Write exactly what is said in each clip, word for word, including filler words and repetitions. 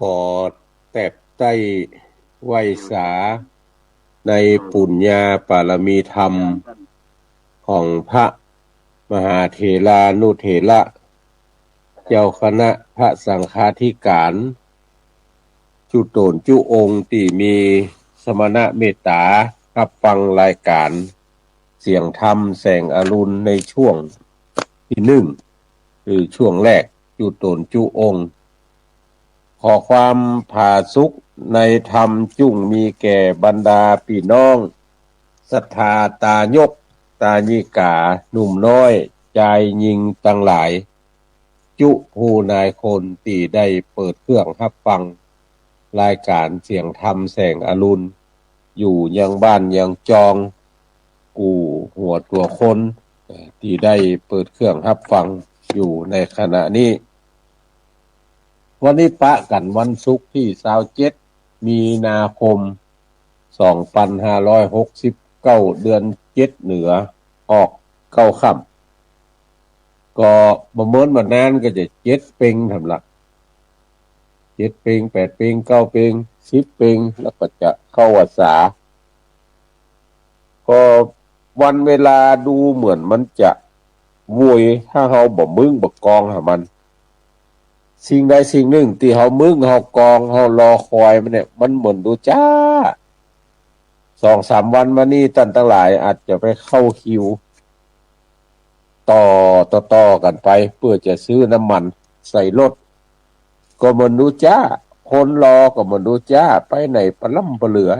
ขอแตบใต้ไหว้สาในปุญญาปารมีธรรมของพระมหาเถรานุเถระ เจ้าคณะพระสังฆาธิการ จุ๊โต๋นจุ๊องค์ตี้มีสมณะเมตต๋าฮับฟังรายก๋านเสียงธรรมแสงอรุณในช่วงตี้นึ่ง คือช่วงแรก จุ๊โต๋นจุ๊องค์ ขอความผาสุกในธรรมจุ่งมีแก่บรรดาปี้น้องศรัทธาตายกตายิกา หนุ่มน้อย จายญิงตังหลาย จุผู้นายคนตี้ได้เปิดเครื่องฮับฟังรายก๋านเสียงธรรมแสงอรุณ อยู่ยังบ้านยังจอง กู้หัวตั๋วคน เอ่อ ตี้ได้เปิดเครื่องฮับฟังอยู่ในขณะนี้ วันนี้ปะกั๋นวันศุกร์ตี้ซาวเจ็ด มีนาคม สองปันห้าร้อยหกสิบเก้า เดือนเจ็ดเหนือ ออกเก้าค่ำ ก็บ่เหมือนบ่านานก็จะเจ็ดเป็งทำละ เจ็ดเป็ง แปดเป็ง เก้าเป็ง สิบเป็ง แล้วก็จะเข้าวัสสา ก็วันเวลาดูเหมือนมันจะโวย ถ้าเฮาบ่มึงบ่กองหามัน สิ่งใดสิ่งนึ่งตี้เฮามึง เฮากอง เฮารอคอยมันเนี่ย มันเหมือนดูจ๊า สองสามวันมานี้ต้านตังหลายอาจจะไปเข้าคิว ต่อ ต่อๆ กั๋นไป เปื้อจะซื้อน้ำมันใส่รถ ก็บ่ดูจ๊า คนรอก็บ่ดูจ๊า ไปไหนปะล่ำปะเหลือ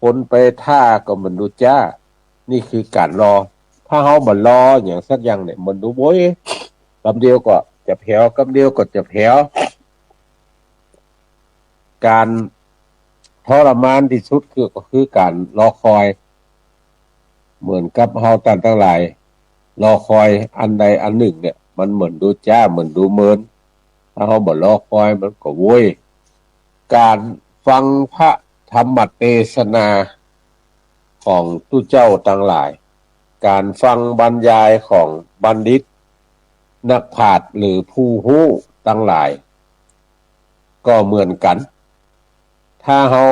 คนไปท่าก็บ่ดูจ๊า นี่คือก๋านรอ ถ้าเฮาบ่รอหยังสักอย่างเนี่ย บ่ดูโว้ย กำเดียวก็จะแผว กำเดียวก็จะแผว ก๋านทรมานตี้สุดคือ ก็คือก๋านรอคอย เหมือนกับเฮาต้านตังหลาย รอคอยอันใดอันนึ่งเนี่ย มันเหมือนดูจ๊า เหมือนดูเมิน ถ้าเฮาบ่รอคอยมันก็โว้ย ก๋านฟังพระธรรมเตสนาของตุ๊เจ้าตังหลาย ก๋านฟังบรรยายของบัณฑิต นักปราชญ์หรือผู้ฮู้ตังหลาย ก็เหมือนกั๋น ถ้าเฮา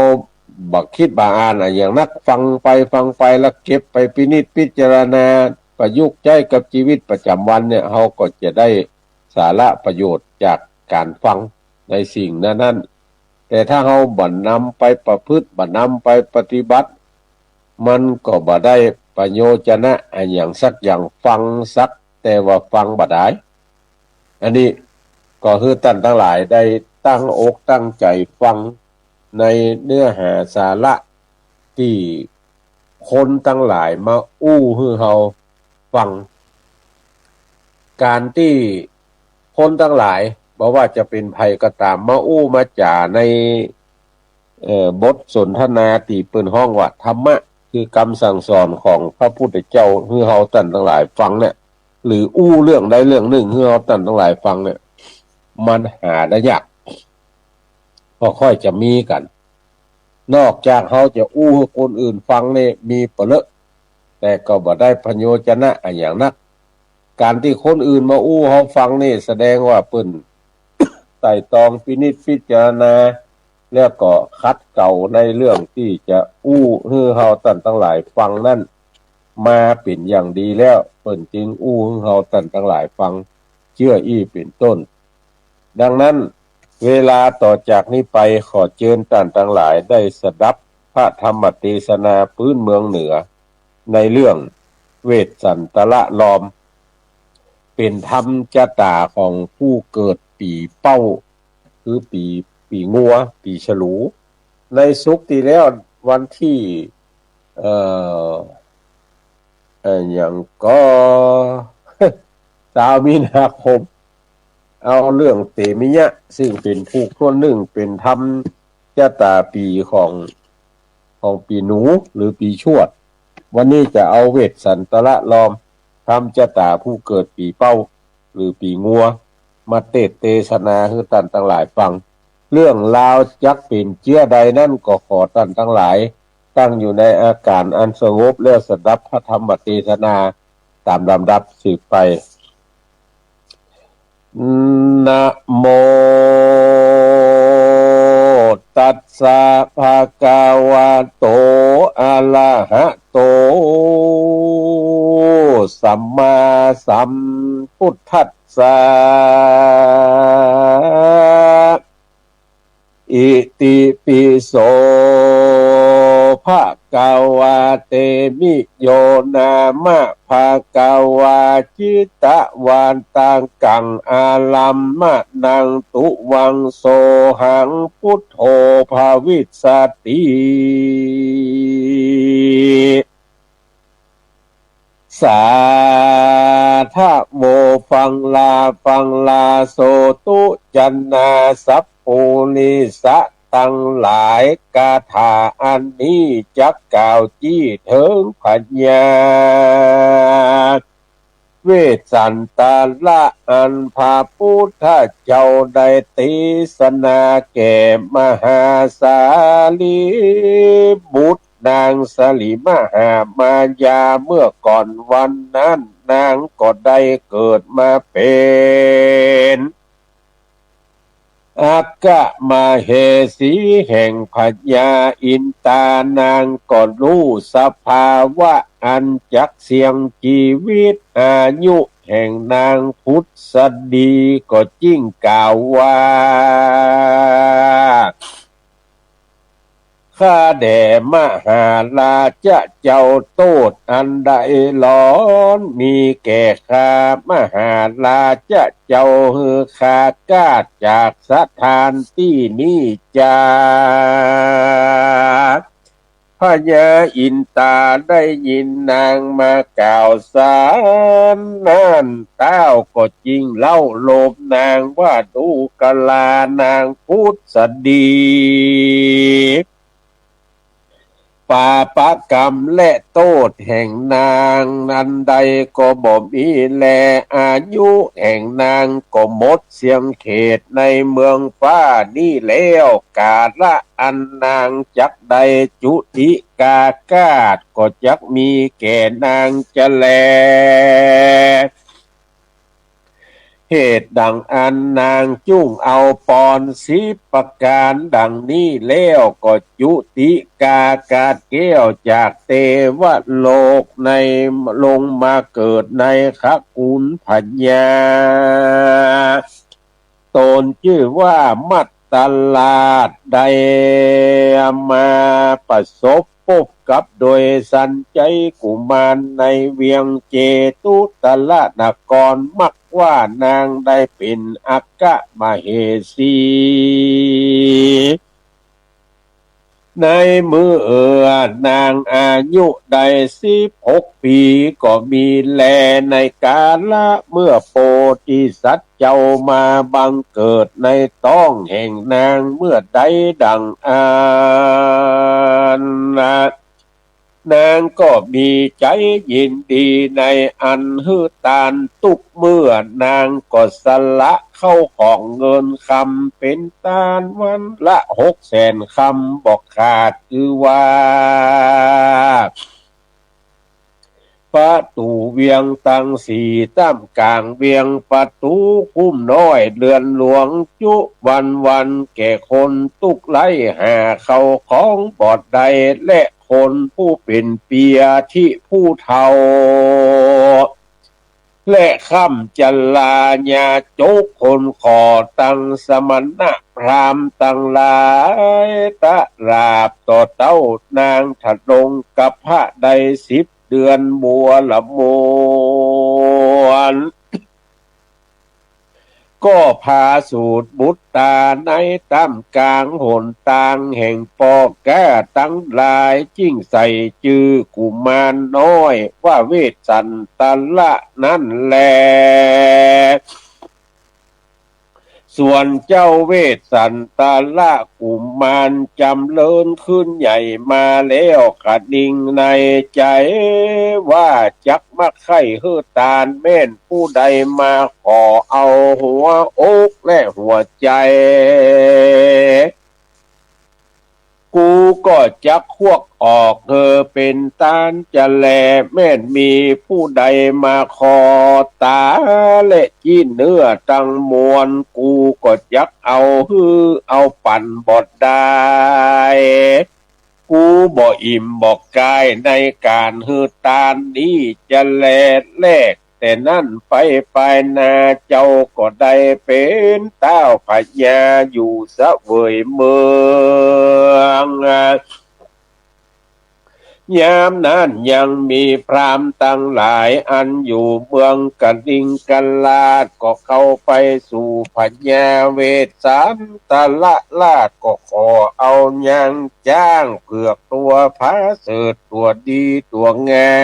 บ่กึ๊ดบ่อ่านอะหยังนัก ฟังไปฟังไปแล้วเก็บไปพินิจพิจารณา ประยุกต์ใจ๊กับจีวิตประจ๋ำวันเนี่ย เฮาก็จะได้สาระประโยชน์จากก๋านฟังในสิ่งนั้นๆ แต่ถ้าเฮาบ่นำไปประพฤติ บ่นำไปปฏิบัติ มันก็บ่ได้ประโยชน์อะหยังสักอย่าง ฟังสักแต่ว่าฟังบ่ได้ อันนี้ก็คือต้านตังหลายได้ตั้งอกตั้งใจ๋ฟังในเนื้อหาสาระตี้คนตังหลายมาอู้หื้อเฮาฟัง ก๋านตี้คนตังหลาย บ่ว่าจะเป๋นใผก็ต๋าม มาอู้มาจ๋าใน เอ่อ บทสนทนาตี้เปิ้นฮ้องว่าธรรมะ คือกำสั่งสอนของพระพุทธเจ้าหื้อเฮาต้านตังหลายฟังเนี่ย หรืออู้เรื่องใดเรื่องนึ่งหื้อเฮาต้านตังหลายฟังเนี่ย มันหาได้ยาก ก็ค่อยจะมีกั๋น นอกจากเฮาจะอู้หื้อคนอื่นฟังเนี่ยมีปะเลอะ แต่ก็บ่ได้ประโยชน์อะหยังนัก ก๋านตี้คนอื่นมาอู้เฮาฟังนี่แสดงว่าเปิ้นไตร่ตรองพินิจพิจารณา แล้วก็ขัดเกลาในเรื่องตี้จะอู้หื้อเฮาต้านตังหลายฟังนั้น มาเป๋นอย่างดีแล้ว เปิ้นจึงอู้หื้อเฮาต้านตังหลายฟัง เจื้ออี้เป๋นต้น ดังนั้น เวลาต่อจากนี้ไปขอเจิญต้านตังหลายได้สดับพระธรรมเตสนาปื๊นเมืองเหนือ ในเรื่องเวสสันตรลอม เป๋นธรรมจะต๋าของผู้เกิดปี๋เป้า คือปี๋ ปี๋งัว ปี๋ฉลู ในศุกร์ตี้แล้ววันตี้ เอ่อ เอ่อ หยังก็ ซาวมีนาคม เอาเรื่องเตมิยะ ซึ่งเป๋นผู้คนนึ่งเป๋นธรรมจะต๋าปี๋ของ ของปี๋หนูหรือปี๋ชวด วันนี้จะเอาเวสสันตรลอม ธรรมจะต๋าผู้เกิดปี๋เป้า หรือปี๋งัว มาเตสน์เตสนาหื้อต้านตังหลายฟัง เรื่องราวจักเป๋นเจื้อใดนั้นก็ขอต้านตังหลาย ตั้งอยู่ในอาก๋านอันสงบแล้วสดับพระธรรมเตสนาต๋ามลำดับสืบไป นะโม สะ ภะคะวะโต อะระหะโต สัมมาสัมพุทธัสสะ อิติปิโส ภะคะวะ เตมิ โย นะมะ ภะคะวา จิตตะวาตัง อะรัมมะนัง ตุวัง โสหัง พุทโธ ภะวิสสะติ สาธะ โม ฟังลา ฟังลา โสตุ จะนา สัปปุริสะตังหลาย คาถาอันนี้จักกล่าวจี้เถิงพญา เวสสันตะละ อันพระพุทธเจ้าได้เตสนาแก่มหาสารีบุตร นางสลิมหามายา เมื่อก่อนวันนั้น นางก็ได้เกิดมาเป๋น อัคคมเหสีแห่งพญาอินตา นางก็ฮู้สภาวะอันจักเสี่ยงจีวิต อายุแห่งนางพุทธดีก็จึงกล่าวว่า ข้าแด่มหาราชะเจ้า โต้ษอันใดหลอนมีแก่ข้า มหาราชะเจ้า หื้อข้ากาดจากสถานตี้นี้จา พญาอินตาได้ยินนางมากล่าวสรรนั้น ต้าวก็จึงเล้าโลมนางว่า ดูกรา นางพุทธดี ปาปะกรรมและโต้ษแห่งนางอันใดก็บ่มีแล อายุแห่งนางก็หมดเสี้ยงเขตในเมืองฟ้านี้แล้ว กาละอันนางจักได้จุติกากาดก็จักมีแก่นางจะแล เหตุดังอั้นนางจุ่งเอาปอนสิบประก๋านดังนี้แล้วก็จุติกากาดแก้วจากเตวโลกใน ลงมาเกิดในขกุลพญา ต๋นจื้อว่ามัตตราช ได้มาประสบปบกับโดยสัญชัยกุมารในเวียงเจตุตรนคร มักว่านางได้เป๋นอัคคมเหสี ในเมื่อนางอายุได้สิบหกปี๋ก็มีแล ในกาละเมื่อโพธิสัตว์เจ้ามาบังเกิดในต๊องแห่งนางเมื่อใดดังอั้น นางก็มีใจ๋ยินดีในอันหื้อตานตุ๊กเมื่อ นางก็สละเข้าของเงินคำเป๋นตานวันละหกแสนคำบ่ขาด คือว่า ประตู๋เวียงตังสี่ ต้ามก๋างเวียง ประตู๋คุ้มน้อย เรือนหลวงจุวันวัน แก่คนตุ๊กไร้หาเข้าของบ่ได้ และคนผู้เป๋นเปียที่ผู้เฒ่า และคว่ำจราญาจก คนขอตังสมณะพราหมณ์ตังหลาย ตราบต่อเต้านางทรงกรรพะได้สิบเดือนบัวละมวล ก็พาสูติบุตราในต้ามก๋างหนตางแห่งป้อก๊าตังหลาย จึงใส่จื้อกุมารน้อยว่าเวสสันตะละนั้นแล ส่วนเจ้าเวสสันตะละกุมารจ๋ำเริญขึ้นใหญ่มาแล้ว กระดิ่งในใจ๋ว่าจักมักใค่หื้อตาน แม่นผู้ใดมาขอเอาหัวอกและหัวใจ๋ กู กูก็จักฮวกออกหื้อเป๋นตานจะแล แม้นมีผู้ใดมาขอต๋าและจี้เนื้อตังมวล กูก็จักเอาหื้อเอาปั๋นบ่ได้ กูบ่อิ่มบ่กายในก๋านหื้อตานนี้จะแล แลกแต่นั้นไป ปายหน้าเจ้าก็ได้เป๋นต้าวพญาอยู่เสวยเมือง ยามนั้นยังมีพราหมณ์ตังหลายอันอยู่เมืองกลิงกราช ก็เข้าไปสู่พญาเวสสันตรราช ก็ขอเอายางจ๊างเผือกตั๋วผาเสริฐตั๋วดีตั๋วงา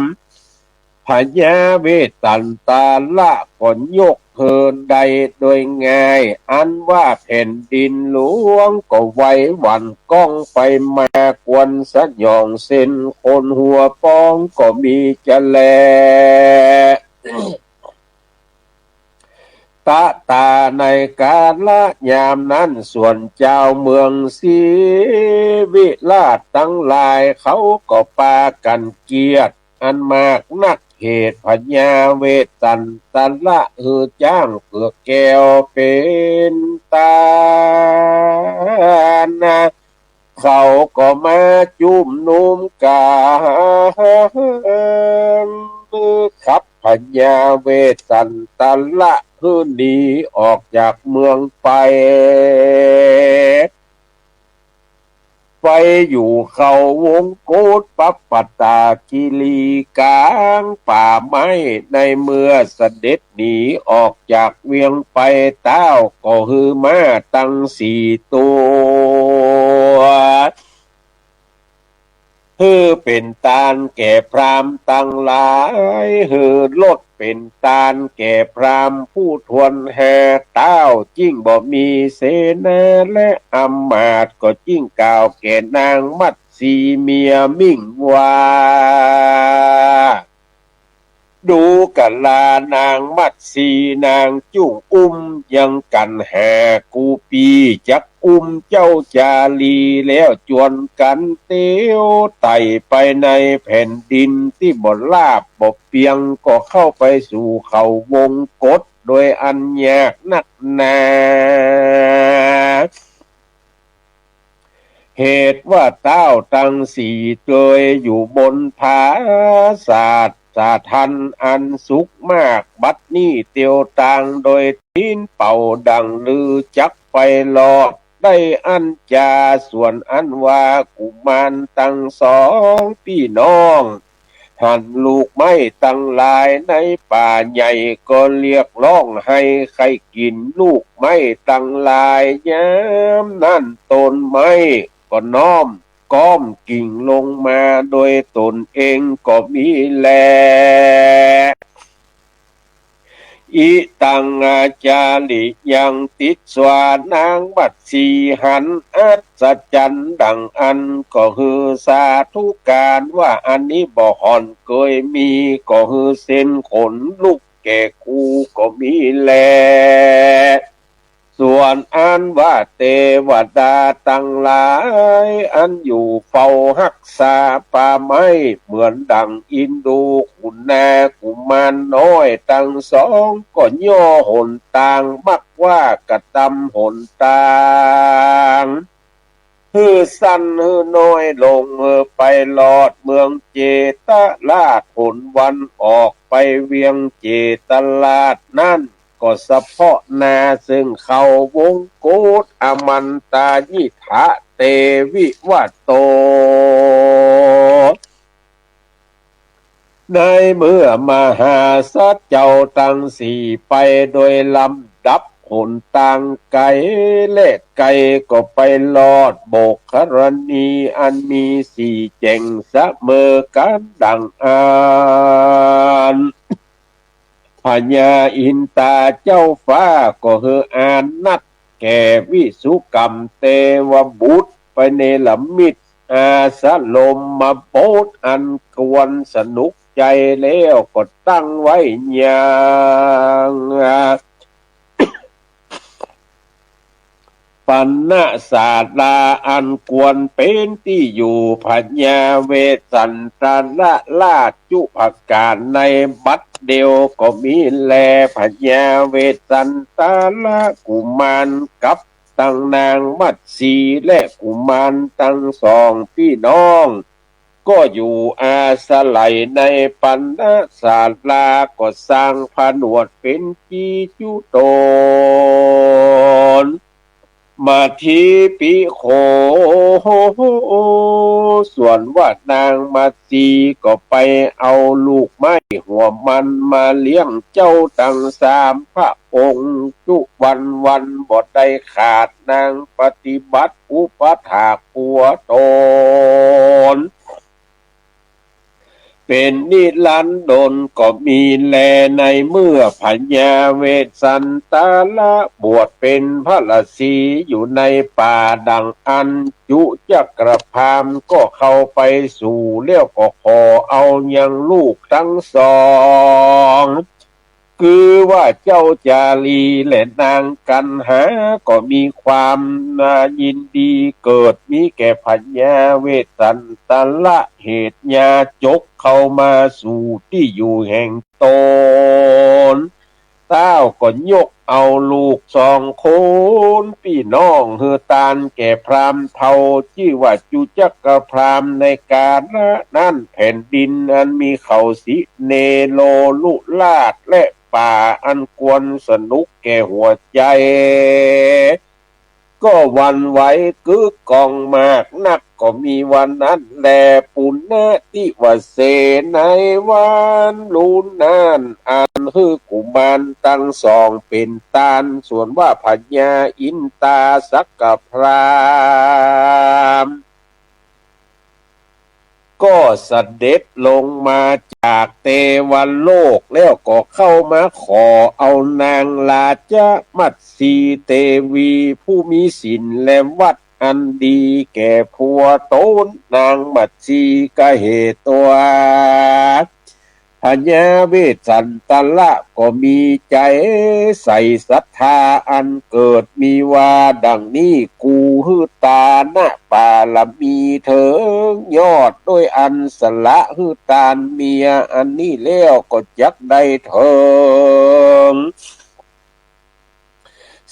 ม พญาเวสสันตรราชก็ยกหื้อได้โดยง่าย อันว่าแผ่นดินหลวงก็ไหวหวั่นก้องไปมา กวนสยองเส้นคนหัวปองก็มีจะแล ตะตาในกาละยามนั้น ส่วนจาวเมืองศรีวิราชตังหลายเขาก็ปากั๋นเกียรติอันมากนัก เหตุพญาเวสสันตรราชหื้อจ๊างเผือกแก้วเป๋นตานะ เขาก็มาจุมนุมกั๋นหื้อขับพญาเวสสันตรราชหื้อหนีออกจากเมืองไป ไปอยู่เขาวงคตปัปปตาคีรีกลางป่าไม้ ในเมื่อเสด็จหนีออกจากเวียงไป ต้าวก็หื้อม้าตังสี่ตั๋ว หื้อเป๋นตานแก่พราหมณ์ตังหลาย หื้อรถเป๋นตานแก่พราหมณ์ผู้ถ้วนห้า ต้าวจึงบ่มีเสนา และอำมาตย์ก็จึงกล่าวแก่นางมัตสีเมียมิ่งว่า ดูกรา นางมัตสีนางจุ่งอุ้มยังกั๋นหา กูปี๋จักอุ้มเจ้าจารี แล้วจวนกั๋นเตียวไต่ไปในแผ่นดินตี้บ่ราบบ่เปียง ก็เข้าไปสู่เขาวงคตโดยอันยากนักหนา เหตุว่าต้าวตังสี่เตยอยู่บนผาสาท สาทันอันสุกมาก บัดนี้เตียวตางโดยตีนเป่าดั่งลือจักไปรอด ได้อั้นจา ส่วนอันว่ากุมารตังสองปี้น้อง หันลูกไม้ตังหลายในป่าใหญ่ ก็เรียกร้องใค่ใค่กิ๋นลูกไม้ตังหลาย ยามนั้นต้นไม้ก็น้อมก้อมกิ่งลงมาโดยต๋นเองก็มีแล อิตังอาจาริยังติสสา นางมัตสีหันอัศจรรย์ดั่งอั้น ก็หื้อสาธุการว่า อันนี้บ่ห่อนเกยมี ก็หื้อเส้นขนลุกแก่กูก็มีแล ส่วนอันว่าเตวดาตังหลาย อันอยู่เฝ้าฮักษาป่าไม้ เหมือนดั่งอินดูขุนนากุมารน้อยตังสอง ก็ย่อหนตาง มักว่ากระตำหนตาง หื้อสั้นหื้อน้อยลง หื้อไปรอดเมืองเจตราช หนวันออกไปเวียงเจตราชนั้น ก็เฉพาะหน้าซึ่งเขาวงคต อมันตายิทะเตวิวัตโต ในเมื่อมหาสัตว์เจ้าตังสี่ไปโดยลำดับหนตางไก๋และไก๋ ก็ไปรอดโบกขรณีอันมีสี่แจ่งเสมอกั๋นดั่งอั้น พญาอินตาเจ้าฟ้าก็หื้ออานัตแก่วิสุกรรมเตวบุตร ไปเนรมิตอาสรมบทอันควรสนุกใจ๋แล้ว ก็ตั้งไว้ยัง ปณศาลาอันควรเป๋นตี้อยู่ พญาเวสสันตรราชจุประก๋านในบัดเดียวก็มีแล พญาเวสสันตรกุมารกับตังนางมัตสีและกุมารตังสองปี้น้อง ก็อยู่อาศัยในปณศาลา ก็สร้างผนวดเป๋นตี้จุตน มัตถีปิโข ส่วนว่านางมัตสีก็ไปเอาลูกไม้หัวมันมาเลี้ยงเจ้าตังสามพระองค์ จุวันวันบ่ได้ขาด นางปฏิบัติอุปถากผัวตน เป๋นนิรันดรก็มีแล ในเมื่อพญาเวสสันตรบวชเป๋นพระฤๅษีอยู่ในป่าดังอั้น จุจักรพราหมณ์ก็เข้าไปสู่ แล้วก็ขอเอายังลูกตังสอง คือว่าเจ้าจารีและนางกัณหา ก็มีความน่ายินดีเกิดมีแก่พญาเวสสันตร เหตุญาจกเข้ามาสู่ตี้อยู่แห่งตน ต้าวก็ยกเอาลูกสองคนปี้น้องหื้อตานแก่พราหมณ์เฒ่า จื้อว่าจุจักรพราหมณ์ ในกาละนั้นแผ่นดินอันมีเขาสิเนโรลุราชและป่าอันควรสนุกแก่หัวใจ๋ ก็หวั่นไหวกึกก้องมากนัก ก็มีวันนั้นแล ปุณณทิวเส ในวันลุนนั้น อันหื้อกุมารตังสองเป๋นตาน ส่วนว่าพญาอินตาสักกพราหมณ์ ก็เสด็จลงมาจากเตวโลก แล้วก็เข้ามาขอเอานางราชมัตสีเตวี ผู้มีศีลและวัตรอันดีแก่ผัวตน นางมัตสีก็เหตุว่า พญาเวสสันตรก็มีใจ๋ใส่ศรัทธาอันเกิดมีว่าดังนี้ กูหื้อตานะปารมีเถิงยอด โดยอันสละหื้อตานเมียอันนี้แล้วก็จักได้เถิง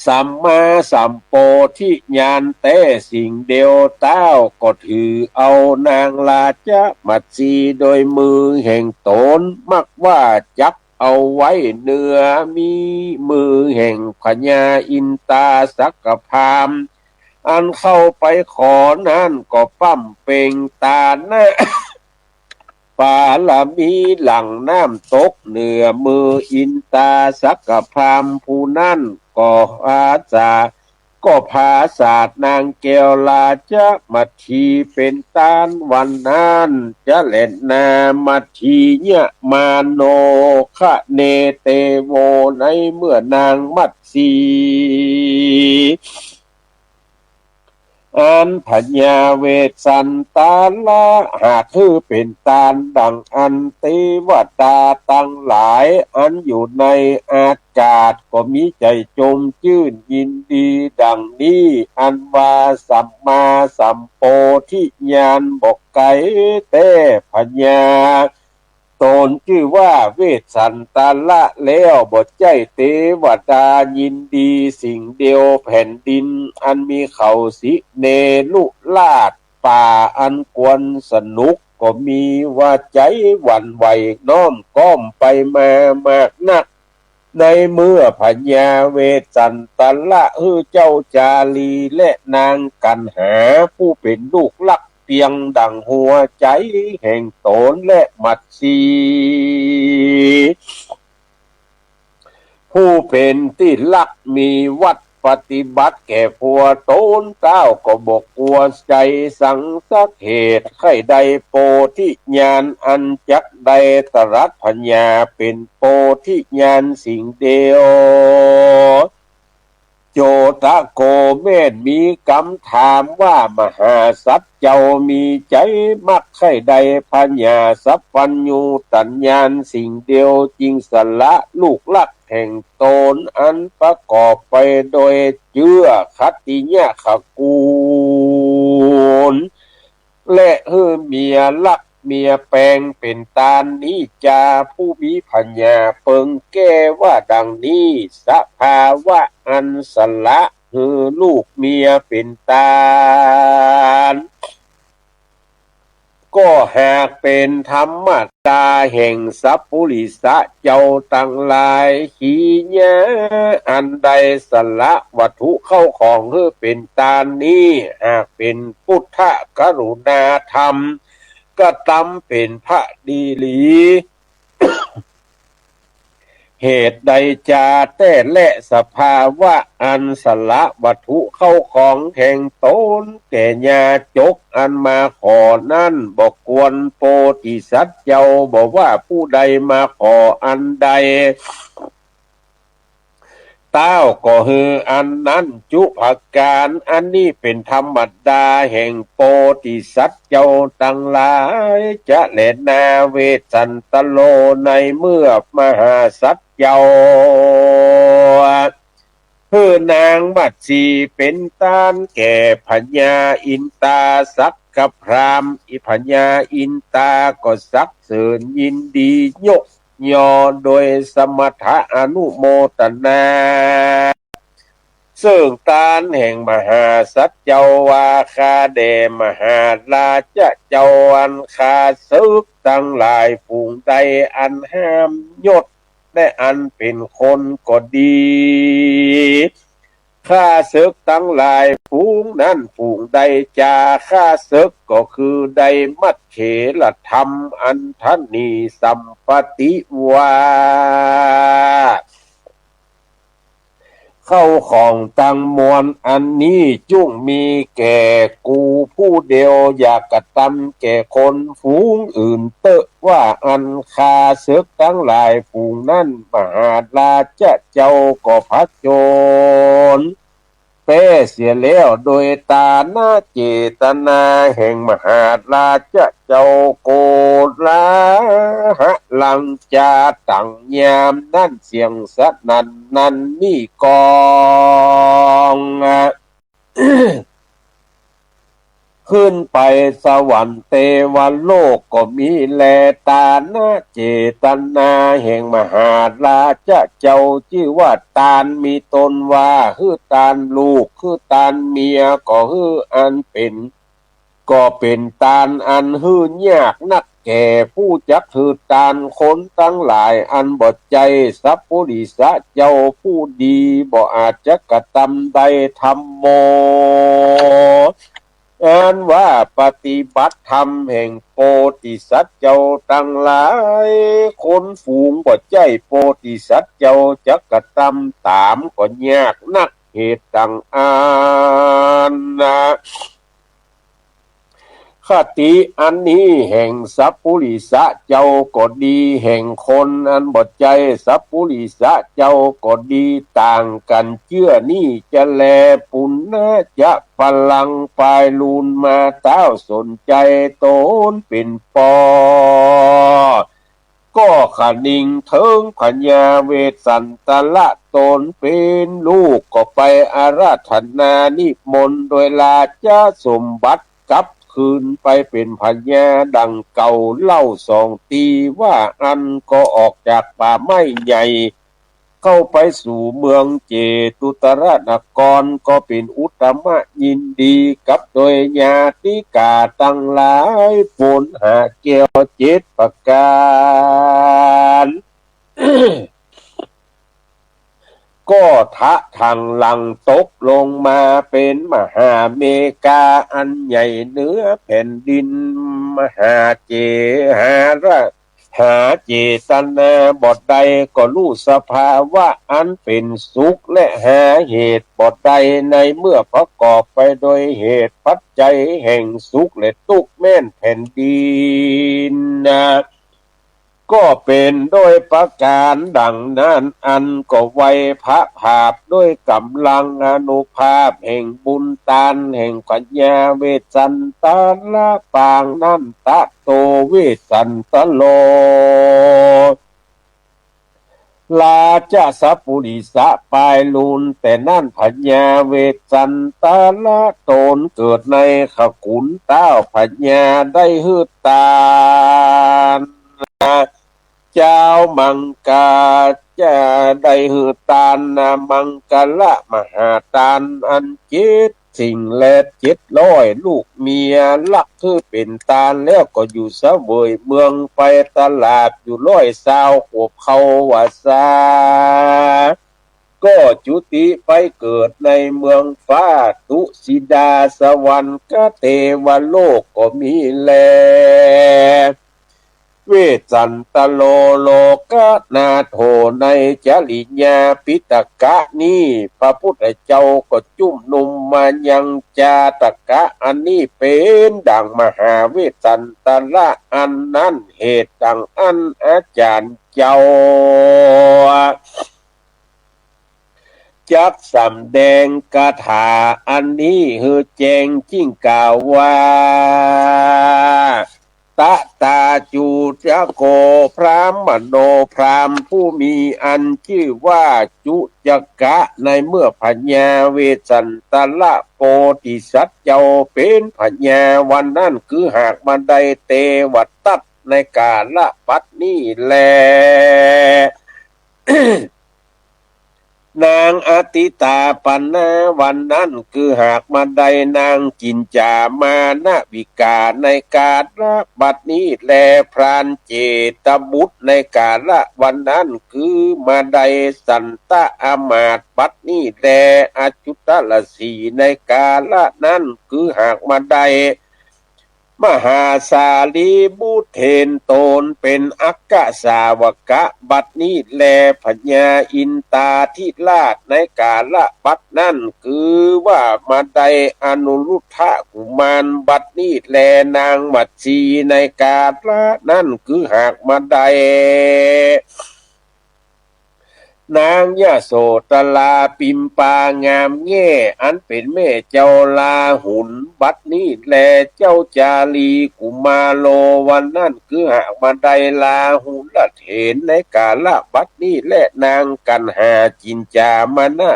สัมมาสัมโพธิญาณแต๊สิ่งเดียว ต้าวก็ถือเอานางราชมัตสีโดยมือแห่งตน มักว่าจักเอาไว้เนื้อมีมือแห่งพญาอินตาสักกพราหมณ์ อันเข้าไปขอนั้นก็ปำเป่งตานะ ปารมีหลั่งน้ำตกเหนือมืออินตาสักกพราหมณ์ผู้นั้น ก็อาสา ก็ผาสาทนางแก้วราชมัตสีเป๋นตานวันนั้น จะแลนามัตสียะมาโนคะเนเตโว ในเมื่อนางมัตสี อันพญาเวสสันตรหากหื้อเป๋นตานดังอั้น เตวดาตังหลายอันอยู่ในอากาศก็มีใจ๋จมจื้นยินดีดังนี้ อันว่าสัมมาสัมโพธิญาณบ่ไก๋แต๊ พญา ต๋นจื้อว่าเวสสันตรแล้ว บ่ใจ้เตวดายินดีสิ่งเดียว แผ่นดินอันมีเขาสิเนรุราช ป่าอันควรสนุก ก็มีว่าใจ๋หวั่นไหวน้อมก้อมไปมามากนัก ในเมื่อพญาเวสสันตรหื้อเจ้าจารีและนางกัณหา ผู้เป๋นลูกฮักเปียงดั่งหัวใจ๋แห่งต๋นและมัตสี ผู้เป๋นตี้ฮักมีวัตรปฏิบัติแก่ผัวต๋น ต้าวก็บ่กั๋วใจ๋สังสักเหตุ ใค่ได้โพธิญาณอันจักได้ตรัสผญาเป๋นโพธิญาณสิ่งเดียว โจตโก แม่นมีกำถามว่า มหาสัตว์เจ้ามีใจ๋มักใค่ได้ผญาสัพพัญญูตญาณสิ่งเดียว จึงสละลูกฮัก แห่งต๋น อันประกอบไปโดยเจื้อขัตติยะขกูล และหื้อเมียฮักเมียแปงเป๋นตานนี้จา ผู้มีผญาเปิงแก้ว่าดังนี้ สภาวะอันสละหื้อลูกเมียเป๋นตาน ก็หากเป๋นธรรมดาแห่งสัปปุริสะเจ้าตังหลาย ขีญาอันใดสละวัตถุเข้าของหื้อเป๋นตานนี้ หากเป๋นปุทธกรุณาธรรม กระตำเป๋นพระดีหลี เหตุใดจา แต่แลสภาวะอันสละวัตถุเข้าของแห่งต๋นแก่ญาจกอันมาขอนั้น บ่ควรโปธิสัตว์เจ้า บ่ว่าผู้ใดมาขออันใด เต้าก็หื้ออันนั้นจุประก๋าน อันนี้เป๋นธรรมดาแห่งโปธิสัตว์เจ้าตังหลาย จะแลนา เวสสันตโร ในเมื่อมหาสัตว์เจ้า หื้อนางมัตสีเป๋นตานแก่พญาอินตา สักกพราหมณ์ อิ พญาอินตาก็สรรเสริญยินดียก ยอโดยสมถะอนุโมตนา เซิ่งตานแห่งมหาสัตว์เจ้าว่า ข้าแด่มหาราชะเจ้า อันข้าศึกตังหลายฝูงใดอันห้ามยศ และอันเป๋นคนก็ดี ข้าศึกตังหลายฝูงนั้นฝูงใดจา ข้าศึกก็คือได้มัตเถรธรรมอันทนีสัมปติว่า เข้าของตังมวลอันนี้จุ่งมีแก่กูผู้เดียว อย่ากระตำแก่คนฝูงอื่นเต๊อะ ว่าอันข้าศึกตังหลายฝูงนั้น มหาราชะเจ้าก็ผจญแป๊เสียแล้ว โดยตานะเจตนาแห่งมหาราชะเจ้าโกลาหะลังจา ตังยามนั้นเสียงสนั่นนันนี่ก้อง ขึ้นไปสวรรค์เตวโลกก็มีแล ตานะเจตนาแห่งมหาราชะเจ้า จื้อว่าตานมีตนว่า หื้อตานลูก หื้อตานเมีย ก็หื้ออันเป๋น ก็เป๋นตานอันหื้อยากนักแก่ผู้จักหื้อตานคนตังหลายอันบ่ใจ้สัปปุริสะเจ้าผู้ดี บ่อาจจะกระตำได้ ธัมโม อันว่าปฏิบัติธรรมแห่งโปธิสัตว์เจ้าตังหลาย คนฝูงบ่ใจ้โปธิสัตว์เจ้าจักกระตำต๋ามก็ยากนัก เหตุดังอั้นนะ คติอันนี้แห่งสัปปุริสะเจ้าก็ดี แห่งคนอันบ่ใจ้สัปปุริสะเจ้าก็ดี ต่างกั๋นเจื้อนี้จะแล ปุณณะจะ พลังปายลูนมาเต้าสนใจ๋ต๋นเป๋นป้อ ก็คะนิงเถิงพญาเวสสันตระต๋นเป๋นลูก ก็ไปอาราธนานิมนต์โดยราชสมบัติ กลับคืนไปเป๋นพญาดังเก่าเล่าสองตี้ ว่าอั้นก็ออกจากป่าไม้ใหญ่ เข้าไปสู่เมืองเจตุตรนคร ก็เป๋นอุตตมะยินดีกับโดยญาติกาตังหลาย ปู๋นหาแก้วเจ็ดประก๋าน ก็ทะถังหลังตกลงมาเป๋นมหาเมฆาอันใหญ่เหนือแผ่นดิน มหาเจหาระ หาเจตนาบ่ได้ ก็ฮู้สภาวะอันเป๋นสุข และหาเหตุบ่ได้ ในเมื่อประกอบไปโดยเหตุปัจจัยแห่งสุขและตุ๊กข์แม่นแผ่นดินนะ ก็เป๋นโดยประก๋านดังนั้น อันก็ไหวพระผาบด้วยก๋ำลังอานุภาพแห่งบุญตานแห่งพญาเวสสันตระปางนั้น ตะโตเวสสันตโร ราชสัปปุริสะปายลูน แต่นั้นพญาเวสสันตระตนเกิดในขกุลเต้าพญาได้หื้อตาน เจ้ามังกาจะได้หื้อตานนะ มังคละมหาตานอันเจ็ดสิ่งและเจ็ดร้อยลูกเมีย ฮักหื้อเป๋นตานแล้วก็อยู่เสวยเมืองไปตลอดอยู่ร้อยซาวขวบเข้าว่าซา ก็จุติไปเกิดในเมืองฟ้า ตุสิดาสวรรค์กะเตวโลกก็มีแล เวสสันตโรโลกนาโถ ในจริยาปิฎกะนี้ พระพุทธเจ้าก็จุมนุมมายังจาตกะอันนี้เป๋นดั่งมหาเวสสันตระอันนั้น เหตุดั่งอั้นอาจ๋ารย์เจ้า จักสำแดงคาถาอันนี้หื้อแจ้ง จึงกล่าวว่า ตะตาจุจโก พราหมโณ พราหมณ์ผู้มีอันจื้อว่าจุจกะ ในเมื่อพญาเวสสันตระโพธิสัตว์เจ้าเป๋นพญาวันนั้น คือหากมาได้เตวทัตในกาละบัดนี้แล นางอติตาปนาวันนั้น คือหากมาได้นางจินจามานวิกาในกาละบัดนี้แล พรานเจตบุตรในกาละวันนั้น คือมาได้สันตะอมาตย์บัดนี้แล อจุตรสีห์ในกาละนั้น คือหากมาได้ มหาสารีบุตรเห็นตนเป๋นอัคคสาวกะบัดนี้แล พญาอินทาธิราชในกาละบัดนั้น คือว่ามาได้อนุรุทธกุมารบัดนี้แล นางมัตสีในกาละนั้น คือหากมาได้ นางยโสธราปิมปางามแง่ อันเป๋นแม่เจ้าลาหุลบัดนี้แล เจ้าจารีกุมาโรวันนั้น คือหากมาได้ลาหุลเถรในกาละบัดนี้แล นางกัณหาจินจามนา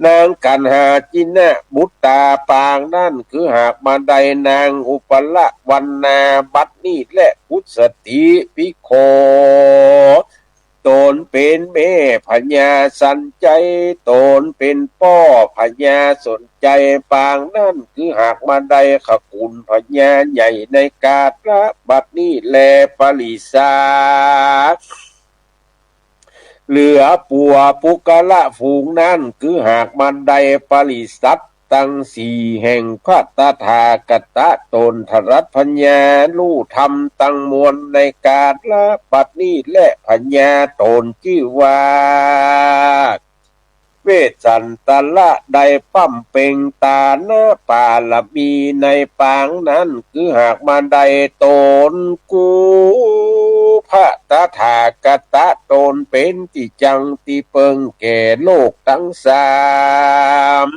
นางกัณหาจินบุตตาปางนั้น คือหากมาได้นางอุปละวรรณาบัดนี้แล อุสสติภิกโข ตนเป๋นแม่พญาสันชัย ตนเป๋นป้อพญาสนชัยปางนั้น คือหากมาได้ขกุลพญาใหญ่ในกาละบัดนี้แล ปริสา เหลือปัวปุคคละฝูงนั้น คือหากมาได้ปริษัทตังสี่แห่งพระตถาคตะตนทรัสพญารู้ธรรมตังมวลในกาละบัดนี้แล พญาตนจื้อว่า เวสสันตระได้บำเพ็งตานปารมีในปางนั้น คือหากมาได้ตนกู้พระตถาคตะตนเป๋นตี้จั้งตี้เปิ้งแก่โลกตังสาม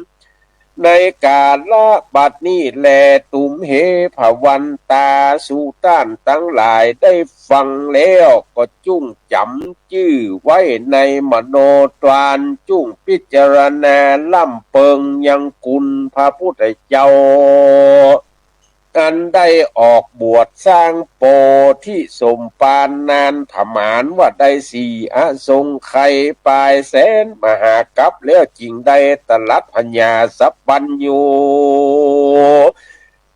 ในกาละบัดนี้แล ตุมเหภวันตา สูต้านตังหลายได้ฟังแล้วก็จุ่งจ๋ำจื้อไว้ในมโนทวาร จุ่งพิจารณาร่ำเปิงยังคุณพระพุทธเจ้า อันได้ออกบวชสร้างโพธิสมภารนานผมานว่าได้สี่อสงไขยปลายแสนมหากัปแล้ว จึงได้ตรัสพญาสัพพัญญู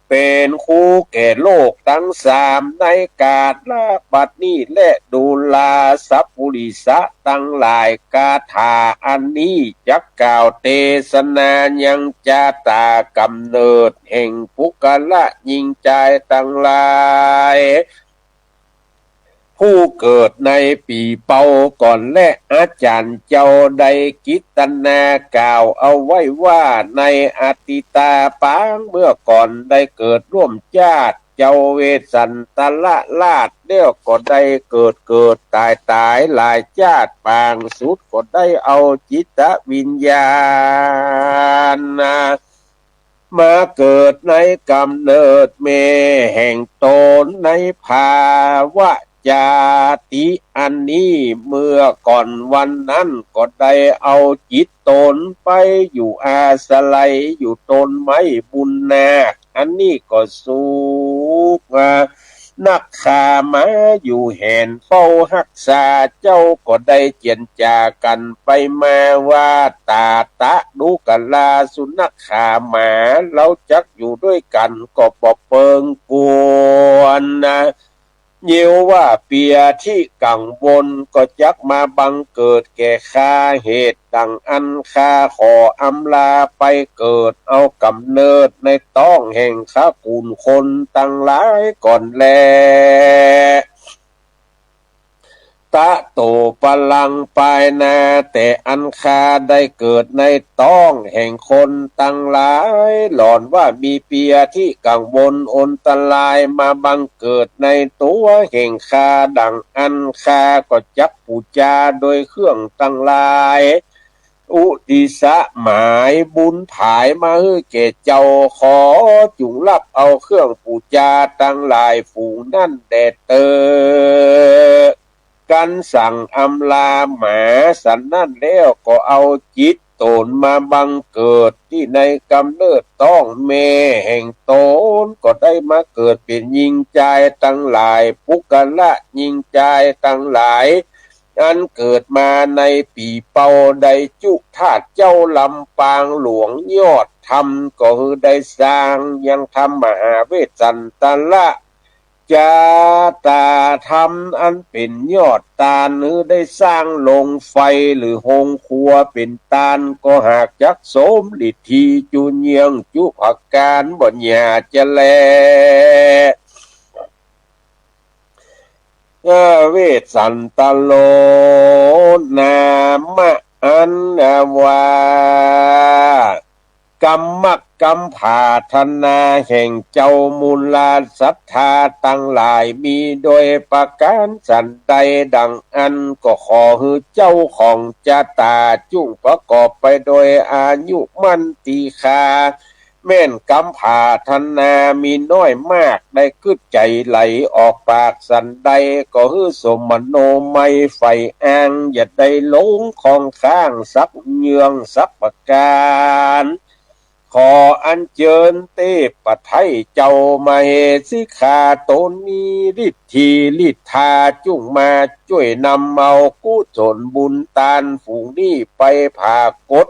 เป๋นครูแก่โลกตังสาม ในกาละบัดนี้แล ดูราสัปปุริสะตังหลาย คาถาอันนี้จักกล่าวเตสนายังจาตากำเนิดแห่งปุคคละญิงจายตังหลาย ผู้เกิดในปี๋เป่าก่อนแล อาจ๋ารย์เจ้าได้กิตนากล่าวเอาไว้ว่า ในอติตาปางเมื่อก่อนได้เกิดร่วมจาติ เจ้าเวสสันตระราชแล้วก็ได้เกิดเกิดต๋ายต๋ายหลายจาติ ปางสุดก็ได้เอาจิตวิญญาณ มาเกิดในก๋ำเนิดแม่แห่งตนในภาวะ จาติ อันนี้เมื่อก่อนวันนั้นก็ได้เอาจิตตนไปอยู่อาศัยอยู่ต้นไม้บุญนาค อันนี้ก็สุขนัก ข้ามาอยู่แหนเฝ้าฮักษาเจ้า ก็ได้เจียรจากั๋นไปมาว่า ตาตะ ดูกราสุนัข ข้าหมา เฮาจักอยู่ด้วยกั๋นก็บ่เปิงควรนะ เยียะว่าเปียธิกังวลก็จักมาบังเกิดแก่ข้า เหตุดังอั้นข้าขออำลาไปเกิดเอาก๋ำเนิดในต๊องแห่งขกูลคนตังหลายก่อนแล ตะโตปะรัง ปายหน้า แต่อันข้าได้เกิดในต๊องแห่งคนตังหลาย หล่อนว่ามีเปียธิกังวลอันตรายมาบังเกิดในตั๋วแห่งข้า ดังอั้นข้าก็จักปู๋จาโดยเครื่องตังหลาย อุทิศหมายบุญผายมาหื้อแก่เจ้า ขอจุ่งฮับเอาเครื่องปู๋จาตังหลายฝูงนั้นแด่เต๊อะ กันสั่งอำลาหมาสันนั้นแล้วก็เอาจิตตนมาบังเกิดตี้ในก๋ำเนิดต๊องแม่แห่งตน ก็ได้มาเกิดเป๋นญิงจายตังหลาย ปุคคละญิงจายตังหลาย อันเกิดมาในปี๋เป่า ได้จุธาตุเจ้าลำปางหลวงยอดธรรม ก็หื้อได้สร้างยังธรรมมหาเวสสันตระ จาตาธรรมอันเป๋นยอดตาน หื้อได้สร้างโฮงไฟหรือโฮงครัวเป๋นตาน ก็หากจักสมฤทธีจุเยียงจุประก๋านบ่หย่าจะแล เออ เวสสันตโร นามะ อันว่า กำมักกำผาถนาแห่งเจ้ามูลศรัทธาตังหลายมีโดยประก๋านสันใด ดังอั้นก็ขอหื้อเจ้าของจาตาจุ่งประกอบไปโดยอายุมั่นตี้ข้า แม่นกำผาถนามีน้อยมาก ได้กึ๊ดใจ๋ไหลออกปากสันใด ก็หื้อสมมโนมัยใฝ่อ้าง อย่าได้หลงข้องค้างสักเยื่องสักประก๋าน ขออัญเจิญเตพไทยเจ้ามเหสีข้าต๋นมีฤทธีฤทธา จุ่งมาจ้วยนำเอากุศลบุญตานฝูงนี้ไปผากฏ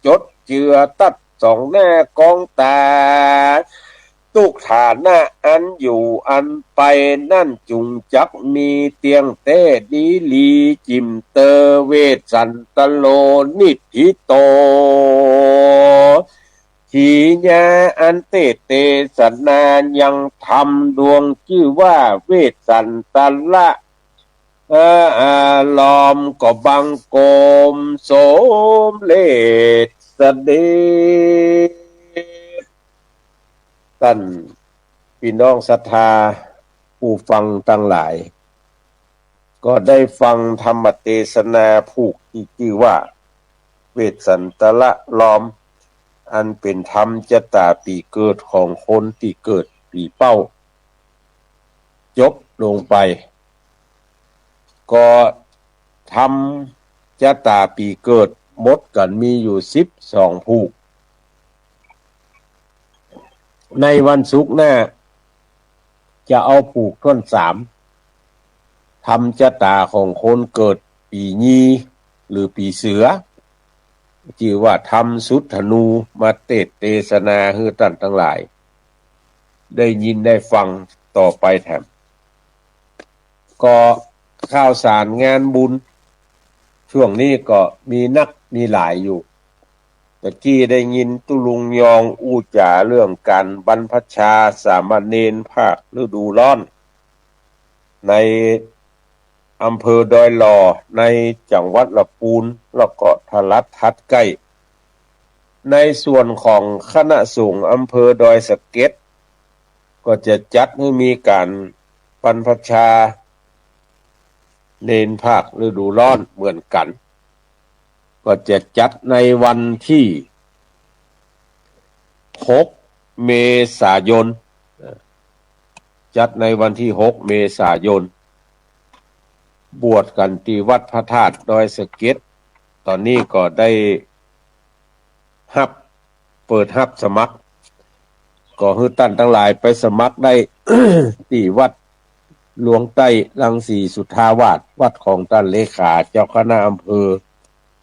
จดเจือตัดส่องหน้ากองต๋า ตุ๊กฐานะอันอยู่อันไปนั้นจุ่งจักมีเตี้ยงแต๊ดีหลี จิ่มเตอ เวสสันตโร นิฏฐิโต ขีญา อันเตสน์เตสนายังธรรมดวงจื้อว่าเวสสันตระ เออ อ่า ลอมก็บังคมสมเร็จเสด็จ ต้านปี้น้องศรัทธาผู้ฟังตังหลาย ก็ได้ฟังธรรมเตสนาผูกตี้จื้อว่า เวสสันตระลอม อันเป๋นธรรมจะต๋าปี๋เกิดของคนตี้เกิดปี๋เป้า จบลงไป ก็ธรรมจะต๋าปี๋เกิดหมดกั๋นมีอยู่สิบสองผูก ในวันศุกร์หน้า จะเอาผูกต้นสาม ธรรมจะต๋าของคนเกิดปี๋ยีหรือปี๋เสือ จื้อว่าธรรมสุดธนู มาเตสน์เตสนาหื้อต้านตังหลาย ได้ยินได้ฟังต่อไปแถม ก็ข่าวสารงานบุญ ช่วงนี้ก็มีนักมีหลายอยู่ ตะกี้ได้ยินตุ๊ลุงยองอู้จ๋าเรื่องก๋านบรรพชาสามเณรภาคฤดูร้อน ในอำเภอดอยหล่อ ในจังหวัดละปูน แล้วก็ทะลัดทัดใก้ ในส่วนของคณะสงฆ์อำเภอดอยสะเก็ด ก็จะจัดหื้อมีก๋านบรรพชาเณรภาคฤดูร้อนเหมือนกั๋น ก็จะจัดในวันตี้หกเมษายน จัดในวันตี้หกเมษายน บวชกั๋นตี้วัดพระธาตุดอยสะเก็ด ต๋อนนี้ก็ได้ฮับ เปิดฮับสมัคร ก็หื้อต้านตังหลายไปสมัครได้ ตี้วัดหลวงใต้รังสีสุทธาวาส วัดของต้านเลขาเจ้าคณะอำเภอ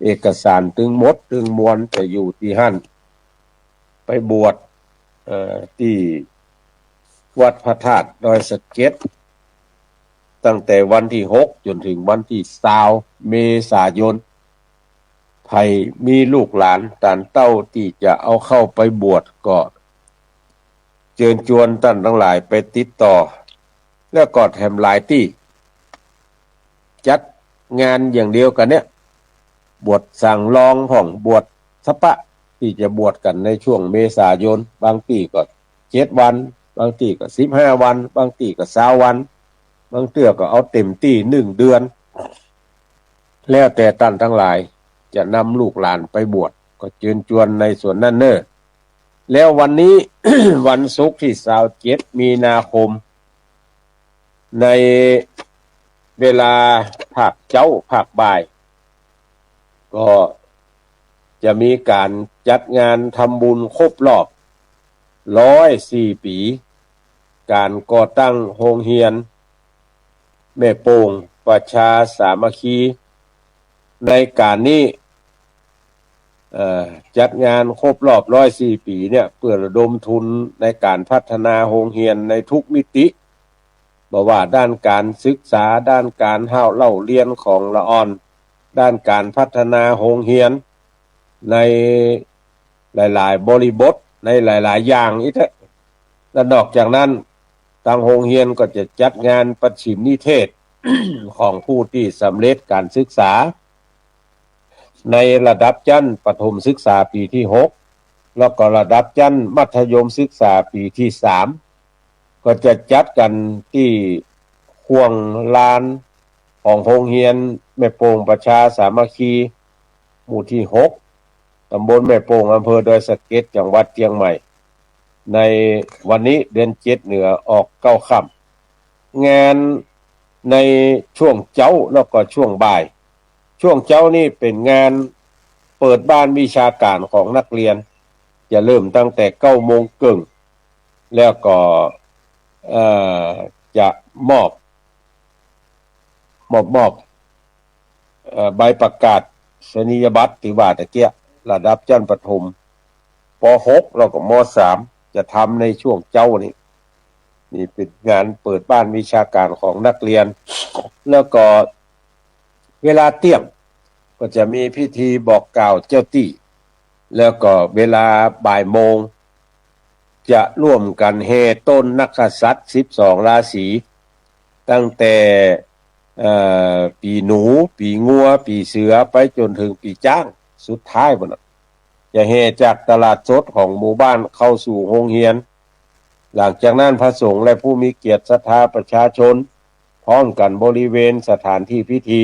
เอกสารตึงหมดตึงมวลจะอยู่ตี้หั้น ไปบวช เอ่อ ตี้วัดพระธาตุดอยสะเก็ด ตั้งแต่วันตี้หกจ๋นเถิงวันตี้ซาวเมษายน ใผมีลูกหลานต๋านเต้าตี้จะเอาเข้าไปบวชก็ เจิญจวนต้านตังหลายไปติดต่อ แล้วก็แถมหลายตี้ จัดงานอย่างเดียวกั๋นเนี่ย บวชสั่งลองพ่อง บวชสะปะ ตี้จะบวชกั๋นในช่วงเมษายน บางตี้ก็เจ็ดวัน บางตี้ก็สิบห้าวัน บางตี้ก็ซาววัน บางเตื้อก็เอาเต็มตี้หนึ่งเดือน แล้วแต่ต้านตังหลายจะนำลูกหลานไปบวช ก็เจิญจวนในส่วนนั้นเน่อ แล้ววันนี้ วันศุกร์ตี้ซาวเจ็ดมีนาคม ในเวลาภาคเจ๊าภาคบ่าย ก็จะมีก๋านจัดงานทำบุญครบรอบร้อยสี่ปี๋ ก๋านก่อตั้งโฮงเฮียนแม่โป่งประชาสามัคคี ในก๋านนี้ เอ่อ จัดงานครบรอบร้อยสี่ปี๋เนี่ย เปื้อระดมทุนในก๋านพัฒนาโฮงเฮียนในทุกมิติ บ่ว่าด้านก๋านศึกษา ด้านก๋านเฮาเล่าเรียนของละอ่อน ด้านก๋านพัฒนาโฮงเฮียน ในหลายๆ บริบท ในหลายๆ อย่างอี้เต๊อะ และนอกจากนั้น ตางโฮงเฮียนก็จะจัดงานประชิมนิเทศ ของผู้ตี้สำเร็จก๋านศึกษา ในระดับชั้นประถมศึกษาปี๋ตี้หก แล้วก็ระดับชั้นมัธยมศึกษาปี๋ตี้สาม ก็จะจัดกั๋นตี้ห้วงลานของโฮงเฮียนแม่โป่งประชาสามัคคี หมู่ตี้หก ต๋ำบลแม่โป่ง อำเภอดอยสะเก็ด จังหวัดเจียงใหม่ ในวันนี้เดือนเจ็ดเหนือออกเก้าค่ำ งานในช่วงเจ๊าแล้วก็ช่วงบ่าย ช่วงเจ๊านี่เป๋นงานเปิดบ้านวิชาก๋านของนักเรียน จะเริ่มตั้งแต่เก้าโมงเกิ่ง แล้วก็ เอ่อ จะมอบ มอบ มอบ เอ่อ ใบประกาศนียบัตรตี้ว่าตะเกียะ ระดับชั้นประถม ป.หก แล้วก็ ม.สาม จะทำในช่วงเจ๊านี้ นี่เป๋นงานเปิดบ้านวิชาก๋านของนักเรียน แล้วก็เวลาเตี้ยงก็จะมีพิธีบอกกล่าวเจ้าตี้ แล้วก็เวลาบ่ายโมง จะร่วมกั๋นแห่ต้นนักกษัตริย์สิบสองราศี ตั้งแต่ เอ่อ ปี๋หนู ปี๋งัว ปี๋เสือ ไปจ๋นเถิงปี๋จ๊าง สุดท้ายปู้นน่ะ จะแห่จากตลาดสดของหมู่บ้านเข้าสู่โฮงเฮียน หลังจากนั้นพระสงฆ์และผู้มีเกียรติศรัทธาประชาชน พร้อมกั๋นบริเวณสถานตี้พิธี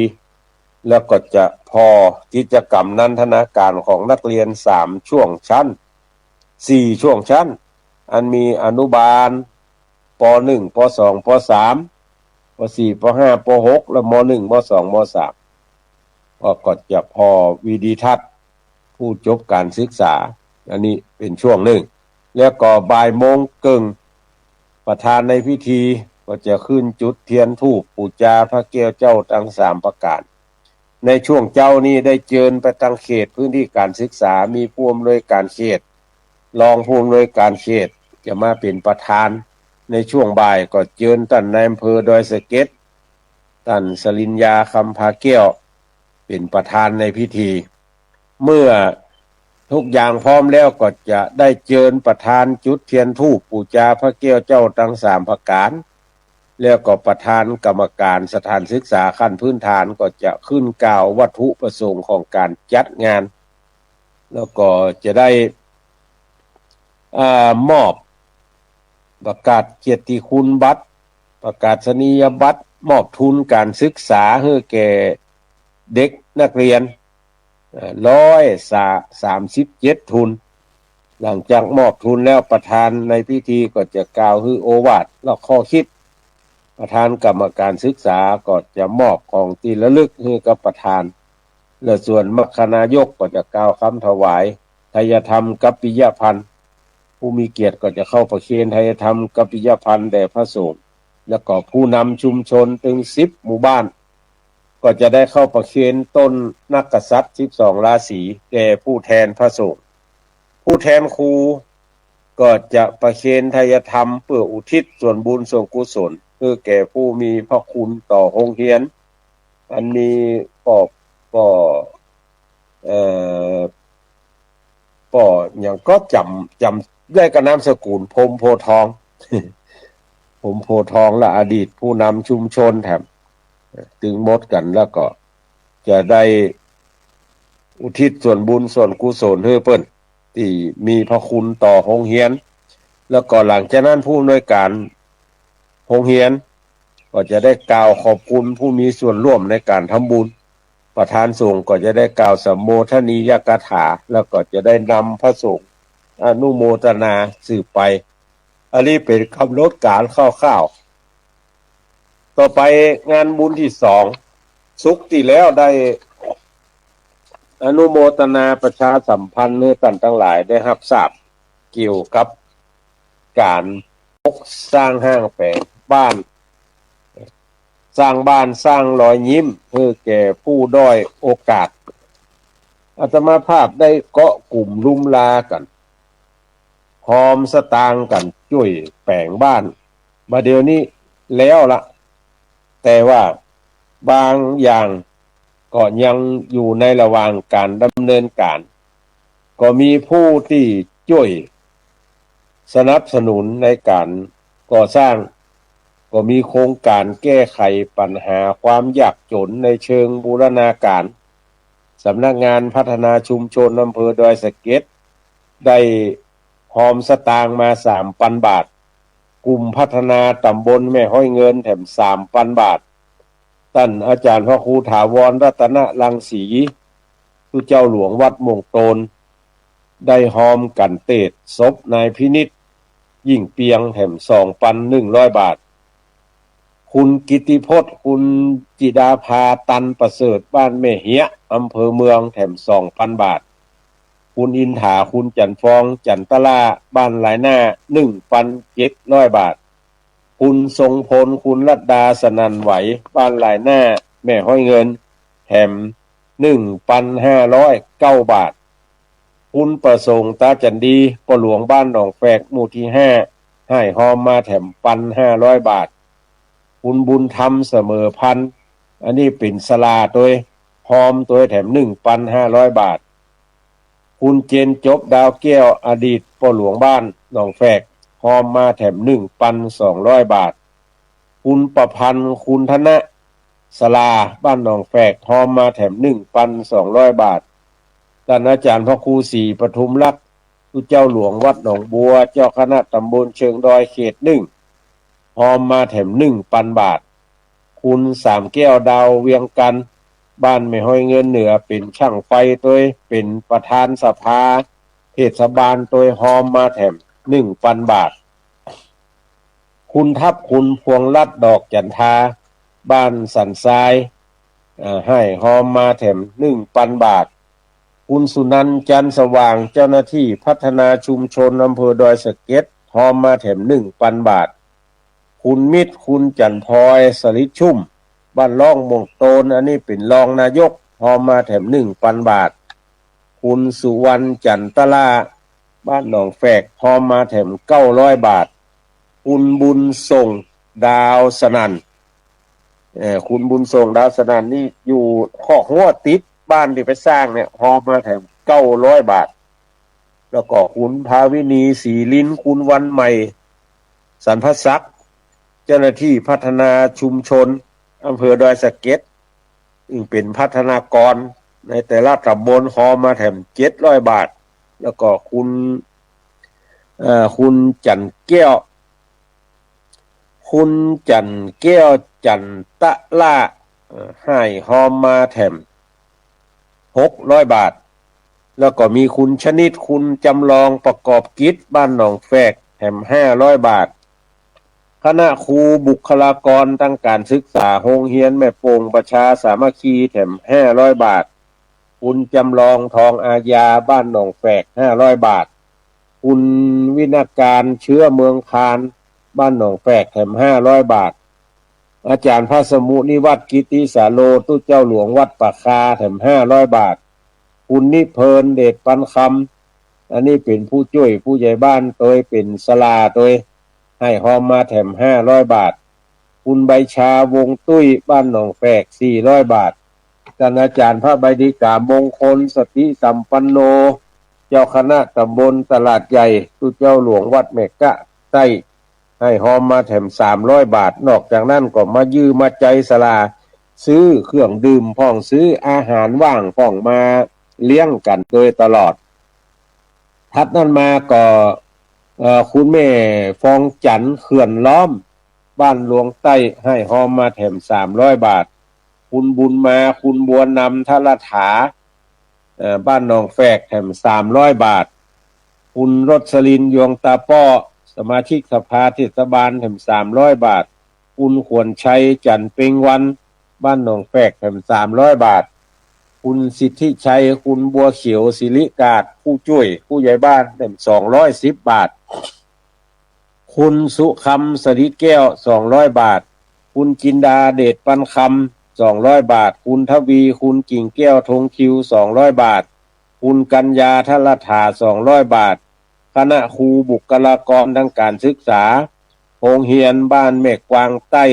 แล้วก็จะผ่อกิจกรรมนันทนาก๋านของนักเรียนสามช่วงชั้น สี่ช่วงชั้น อันมีอนุบาล ป.หนึ่ง ป.สอง ป.สาม ป.สี่ ป.ห้า ป.หก และ ม.หนึ่ง ม.สอง ม.สาม ก็ ก็จะผ่อวิดีทัศน์ผู้จบก๋านศึกษา อันนี้เป๋นช่วงนึ่ง แล้วก็บ่ายโมงเกิ่ง ประธานในพิธีก็จะขึ้นจุดเตียนธูปปู๋จาพระแก้วเจ้าตังสามประก๋าน ในช่วงเจ๊านี้ได้เจิญไปตังเขตพื้นที่ก๋านศึกษา มีผู้อำนวยก๋านเขต รองผู้อำนวยก๋านเขตจะมาเป๋นประธาน ในช่วงบ่ายก็เจิญต้านนายอำเภอดอยสะเก็ด ต้านสริญญา คำพาแก้ว เป๋นประธานในพิธี เมื่อทุกอย่างพร้อมแล้วก็จะได้เจิญประธานจุดเตียนธูปปู๋จาพระแก้วเจ้าตังสามประก๋าน แล้วก็ประธานกรรมก๋านสถานศึกษาขั้นพื้นฐานก็จะขึ้นกล่าววัตถุประสงค์ของก๋านจัดงาน แล้วก็จะได้ อ่า มอบประกาศเกียรติคุณบัตร ประกาศนียบัตร มอบทุนก๋านศึกษาหื้อแก่เด็กนักเรียน เอ่อ ร้อยสามสิบเจ็ดทุน หลังจากมอบทุนแล้วประธานในพิธีก็จะกล่าวหื้อโอวาทและข้อคิด ประธานกรรมการศึกษาก็จะมอบของตี้ระลึกหื้อกับประธาน และส่วนมัคคณายกก็จะกล่าวกำถวายไทยธรรมกัปปิยพันธ์ ผู้มีเกียรติก็จะเข้าประเคนไทยธรรมกัปปิยพันธ์แด่พระสงฆ์ แล้วก็ผู้นำชุมชนตึงสิบหมู่บ้าน ก็จะได้เข้าประเคนต้นนักกษัตริย์สิบสองราศีแด่ผู้แทนพระสงฆ์ ผู้แทนครูก็จะประเคนไทยธรรมเปื้ออุทิศส่วนบุญส่วนกุศลหื้อแก่ผู้มีพระคุณต่อโฮงเฮียน อันนี้ป้อ ป้อ เอ่อ ป้อหยังก็จ๋ำ จ๋ำได้กับนามสกุล พรหมโพธิ์ทอง พรหมโพธิ์ทองและอดีตผู้นำชุมชนแถม ตึงหมดกั๋น แล้วก็จะได้อุทิศส่วนบุญส่วนกุศลหื้อเปิ้น ตี้มีพระคุณต่อโฮงเฮียน แล้วก็หลังจากนั้นผู้อำนวยการโฮงเฮียน ก็จะได้กล่าวขอบคุณผู้มีส่วนร่วมในการทำบุญ ประธานสงฆ์ก็จะได้กล่าวสัมโมทนียกถา แล้วก็จะได้นำพระสงฆ์อนุโมทนาสืบไป อันนี้เป๋นกำหนดก๋านคร่าวๆ ต่อไปงานบุญตี้สอง ศุกร์ตี้แล้วได้อนุโมทนาประชาสัมพันธ์หื้อต้านตังหลายได้ฮับทราบเกี่ยวกับก๋านปกสร้างห้างแป๋งบ้าน สร้างบ้านสร้างรอยยิ้มหื้อแก่ผู้ด้อยโอกาส อาตมาภาพได้เกาะกลุ่มลุมลากั๋น ฮอมสตางค์กั๋นจ้วยแป๋งบ้าน บ่าเดี่ยวนี้แล้วละ แต่ว่าบางอย่างก็ยังอยู่ในระหว่างก๋านดำเนินก๋าน ก็มีผู้ตี้จ้วยสนับสนุนในก๋านก่อสร้าง ก็มีโครงก๋านแก้ไขปัญหาความยากจ๋นในเชิงบูรณาก๋าน สำนักงานพัฒนาชุมชนอำเภอดอยสะเก็ดได้ฮอมสตางค์มาสามปันบาท กลุ่มพัฒนาต๋ำบลแม่ฮ้อยเงินแถมสามปันบาท ต้านอาจ๋ารย์พระครูถาวรรัตนรังสี ตุ๊เจ้าหลวงวัดม่วงโตน ได้ฮอมกั๋นเตศศพนายพินิจ ยิ่งเปียงแถมสองปันหนึ่งร้อยบาท คุณกิตติพจน์ คุณจิดาภา ตันประเสริฐ บ้านแม่เหียะ อำเภอเมืองแถมสองปันบาท คุณอินถา คุณจันทร์ฟอง จันตะล่า บ้านหลายหน้า หนึ่งปันเจ็ดร้อยบาท คุณทรงพล คุณรัตดา สนั่นไหว บ้านหลายหน้า แม่ฮ้อยเงิน แถมหนึ่งปันห้าร้อยเก้าบาท คุณประสงค์ ต๋าจั๋นดี ป้อหลวงบ้านหนองแฝก หมู่ตี้ห้า หื้อฮอมมาแถมปันห้าร้อยบาท คุณบุญธรรม เสมอพันธ์ อันนี้เป๋นศาลาตวย ฮอมตวยแถมหนึ่งปันห้าร้อยบาท คุณเจนจบ ดาวแก้ว อดีตป้อหลวงบ้านหนองแฝก ฮอมมาแถมหนึ่งปันสองร้อยบาท คุณประพันธ์ คุณธนะ ศาลาบ้านหนองแฝก ฮอมมาแถมหนึ่งปันสองร้อยบาท ต้านอาจ๋ารย์พระครูศรีปทุมรักษ์ ตุ๊เจ้าหลวงวัดหนองบัว เจ้าคณะต๋ำบลเชิงดอยเขตหนึ่ง ฮอมมาแถมหนึ่งปันบาท คุณสามแก้ว ดาวเวียงจันทน์ บ้านแม่ฮ้อยเงินเหนือ เป๋นจ้างไฟตวย เป๋นประธานสภาเทศบาลตวย ฮอมมาแถมหนึ่งปันบาท คุณทัพคุณ พวงรัตน์ ดอกจันทา บ้านสันทราย เอ่อ หื้อฮอมมาแถมหนึ่งปันบาท คุณสุนันท์ จันทร์สว่าง เจ้าหน้าตี้พัฒนาชุมชนอำเภอดอยสะเก็ด ฮอมมาแถมหนึ่งปันบาท คุณมิตร คุณจันทร์พลอย สลิดชุ่ม บ้านล่องม่วงโตน อันนี้เป๋นรองนายก ฮอมมาแถมหนึ่งปันบาท คุณสุวรรณ จันตะล่า บ้านหนองแฝก ฮอมมาแถมเก้าร้อยบาท คุณบุญส่ง ดาวสนั่น เอ่อ คุณบุญส่ง ดาวสนั่น นี่อยู่คอกงัวติดบ้านตี้ไปสร้างเนี่ย ฮอมมาแถมเก้าร้อยบาท แล้วก็คุณภาวินี ศรีลิน คุณวันใหม่ สันพศักดิ์ เจ้าหน้าตี้พัฒนาชุมชนอำเภอดอยสะเก็ด ซึ่งเป๋นพัฒนากรในแต่ละต๋ำบล ฮอมมาแถมเจ็ดร้อยบาท แล้วก็คุณ เอ่อ คุณจันทร์แก้ว คุณจันทร์แก้ว จันตะล่า เอ่อ หื้อฮอมมาแถมหกร้อยบาท แล้วก็มีคุณชนิด คุณจำลอง ประกอบกิจ บ้านหนองแฝก แถมห้าร้อยบาท ค คณะครูบุคลากรตางก๋านศึกษาโฮงเฮียนแม่โป่งประชาสามัคคีแถมห้าร้อยบาท คุณจำลอง ทองอาญา บ้านหนองแฝก ห้าร้อยบาท คุณวินาการ เชื้อเมืองคาน บ้านหนองแฝก แถมห้าร้อยบาท อาจ๋ารย์พระสมุนิวัฒน์ กิตติสาโร ตุ๊เจ้าหลวงวัดป่าคา แถมห้าร้อยบาท คุณนิเพลิน เดชปันคำ อันนี้เป๋นผู้จ้วยผู้ใหญ่บ้านตวย เป๋นศราตวย หื้อฮอมมาแถมห้าร้อยบาท คุณใบชา วงตุ้ย บ้านหนองแฝก สี่ร้อยบาท ต้านอาจ๋ารย์พระใบดิกา มงคลสติสัมปันโน เจ้าคณะต๋ำบลตลาดใหญ่ ตุ๊เจ้าหลวงวัดแม่กะใต้ หื้อฮอมมาแถมสามร้อยบาท นอกจากนั้นก็มาเยียะมาใจ๊ศรา ซื้อเครื่องดื่มพ่อง ซื้ออาหารว่างพ่อง มาเลี้ยงกั๋นโดยตลอด ถัดนั้นมาก็ เอ่อ คุณแม่ฟองจันทร์ เขื่อนล้อม บ้านหลวงใต้ หื้อฮอมมาแถมสามร้อยบาท คุณบุญมา คุณบัวนำ ทรถา เอ่อ บ้านหนองแฝก แถมสามร้อยบาท คุณรสลิน ยวงตาป้อ สมาชิกสภาเทศบาล แถมสามร้อยบาท คุณขวัญชัย จันทร์เพ็งวรรณ บ้านหนองแฝก แถมสามร้อยบาท คุณสิทธิชัย คุณบัวเขียว สิริกาด ผู้จ้วยผู้ใหญ่บ้าน แถมสองร้อยสิบบาท คุณสุคำ สริดแก้ว สองร้อยบาท คุณจินดา เดชปันคำ สองร้อยบาท คุณทวี คุณกิ่งแก้ว ธงคิว สองร้อยบาท คุณกัญญา ทรถา สองร้อยบาท คณะครูบุคลากรตางก๋านศึกษา โฮงเฮียนบ้านแม่กวางใต้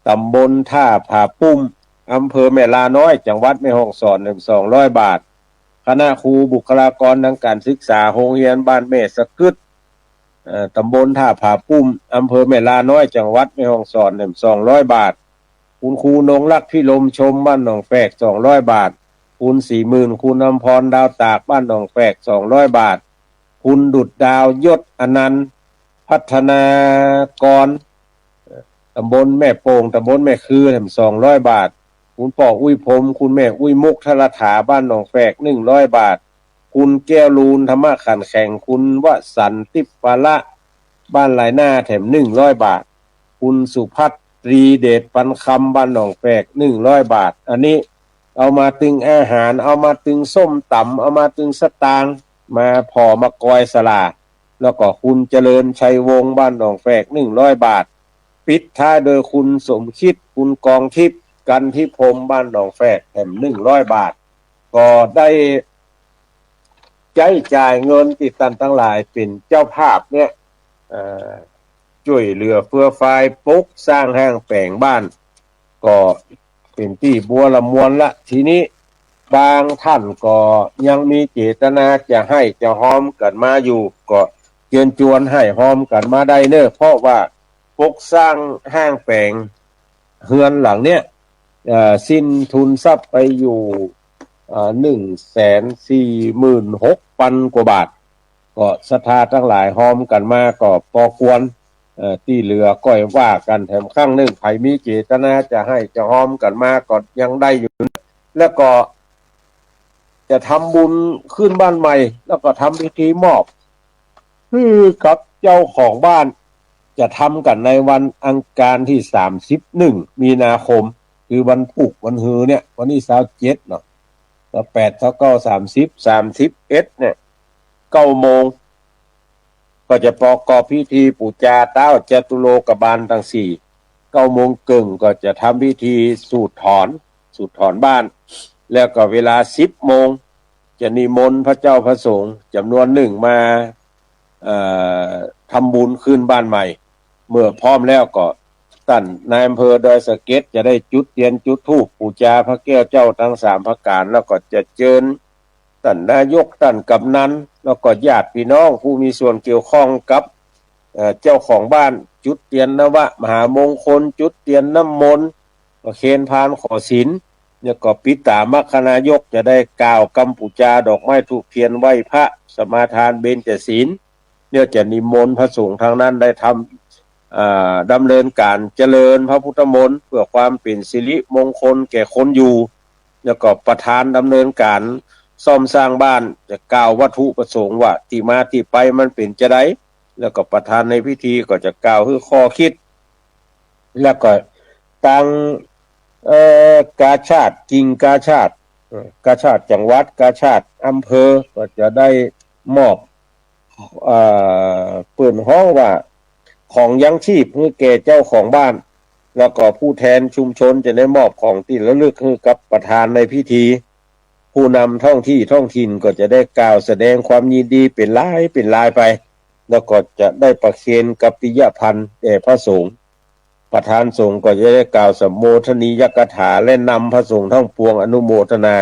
ต๋ำบลท่าผาปุ้ม อำเภอแม่ลาน้อย จังหวัดแม่ฮ่องสอน แถมสองร้อยบาท คณะครูบุคลากรตางก๋านศึกษา โฮงเฮียนบ้านแม่สะกึด เอ่อ ต๋ำบลท่าผาปุ้ม อำเภอแม่ลาน้อย จังหวัดแม่ฮ่องสอน แถมสองร้อยบาท คุณครูนงรัก พิรมชม บ้านหนองแฝก สองร้อยบาท คุณสี่หมื่น คุณอำพร ดาวตาก บ้านหนองแฝก สองร้อยบาท คุณดุจดาว ยศอนันต์ พัฒนากร ต๋ำบลแม่โป่ง ต๋ำบลแม่คือ แถมสองร้อยบาท คุณป้ออุ๊ยพรหม คุณแม่อุ๊ยมุก ทรถา บ้านหนองแฝก หนึ่งร้อยบาท คุณแก้วลูน ธรรมะขันแข็ง คุณวสันต์ ทิพย์ปาละ บ้านหลายหน้า แถมหนึ่งร้อยบาท คุณสุภัทรี เดชปันคำ บ้านหนองแฝก หนึ่งร้อยบาท อันนี้เอามาตึงอาหาร เอามาตึงส้มต๋ำ เอามาตึงสตางค์ มาผ่อมากอยศรา แล้วก็คุณเจริญชัยวงศ์ บ้านหนองแฝก หนึ่งร้อยบาท ปิดท้ายโดยคุณสมคิด คุณกองทิพย์ กันทิพรหม บ้านหนองแฝก แถมหนึ่งร้อยบาท ก็ได้ใจ๊จ่ายเงินตี้ต้านตังหลายเป๋นเจ้าภาพเนี่ย เอ่อ จ้วยเหลือเฟือฟายปกสร้างห้างแป๋งบ้าน ก็เป๋นตี้บัวละมวลละ ทีนี้บางต้านก็ยังมีเจตนาจะหื้อจะฮอมกั๋นมาอยู่ ก็เจิญจวนหื้อฮอมกั๋นมาได้เน่อ เพราะว่าปกสร้างห้างแป๋งเฮือนหลังเนี่ย เอ่อ สิ้นทุนทรัพย์ไปอยู่ เอ่อ หนึ่งแสนสี่หมื่นหกปันกว่าบาท ก็ศรัทธาตังหลายฮอมกั๋นมาก็ปอควร เอ่อ ตี้เหลือก้อยว่ากั๋นแถมครั้งนึ่ง ใผมีเจตนาจะหื้อจะฮอมกั๋นมาก็ยังได้อยู่ แล้วก็จะทำบุญขึ้นบ้านใหม่ แล้วก็ทำพิธีมอบหื้อกับเจ้าของบ้าน จะทำกั๋นในวันอังคารตี้สามสิบเอ็ดมีนาคม คือวันพูกวันฮือเนี่ย วันตี้ซาวเจ็ดเนาะ ซาวแปด ซาวเก้า สามสิบ สามสิบเอ็ดเนี่ย เก้าโมง ก็จะประกอบพิธีปู๋จาต๊าวจตุโลกบาลตังสี่ เก้าโมงเกิ่งก็จะทำพิธีสูดถอน สูดถอนบ้าน แล้วก็เวลาสิบโมง จะนิมนต์พระเจ้าพระสงฆ์จ๋ำนวนนึ่งมา เอ่อ ทำบุญขึ้นบ้านใหม่ เมื่อพร้อมแล้วก็ต้านนายอำเภอดอยสะเก็ดจะได้จุดเตียนจุดธูปปู๋จาพระแก้วเจ้าตังสามประก๋าน แล้วก็จะเจิญต้านนายก ต้านก๋ำนัน แล้วก็ญาติพี่น้องผู้มีส่วนเกี่ยวข้องกับ เอ่อ เจ้าของบ้าน จุดเตียนนวมหามงคล จุดเตียนน้ำมนต์ ประเคนพานขอศีล แล้วก็ปิดต๋ามรรคนายกจะได้กล่าวกำปู๋จาดอกไม้ธูปเทียนไหว้พระ สมาทานเบญจศีล แล้วจะนิมนต์พระสงฆ์ตังนั้นได้ทำ อ่า ดำเนินก๋านเจริญพระพุทธมนต์ เพื่อความเป๋นสิริมงคลแก่คนอยู่ แล้วก็ประธานดำเนินก๋านซ่อมสร้างบ้านจะกล่าววัตถุประสงค์ว่าตี้มาตี้ไปมันเป๋นจาใด แล้วก็ประธานในพิธีก็จะกล่าวหื้อข้อคิด แล้วก็ตาง เอ่อ กาชาด กิ่งกาชาด เอ่อ กาชาดจังหวัด กาชาดอำเภอ ก็จะได้มอบ เอ่อ เปิ้นฮ้องว่าของยังชีพหื้อแก่เจ้าของบ้าน แล้วก็ผู้แทนชุมชนจะได้มอบของตี้ระลึกหื้อกับประธานในพิธี ผู้นำท้องที่ท้องถิ่นก็จะได้กล่าวแสดงความยินดีเป๋นลายเป๋นลายไป แล้วก็จะได้ประเคนกัปปิยพันธ์แด่พระสงฆ์ ประธานสงฆ์ก็จะได้กล่าวสัมโมทนียกถาและนำพระสงฆ์ทั้งปวงอนุโมทนา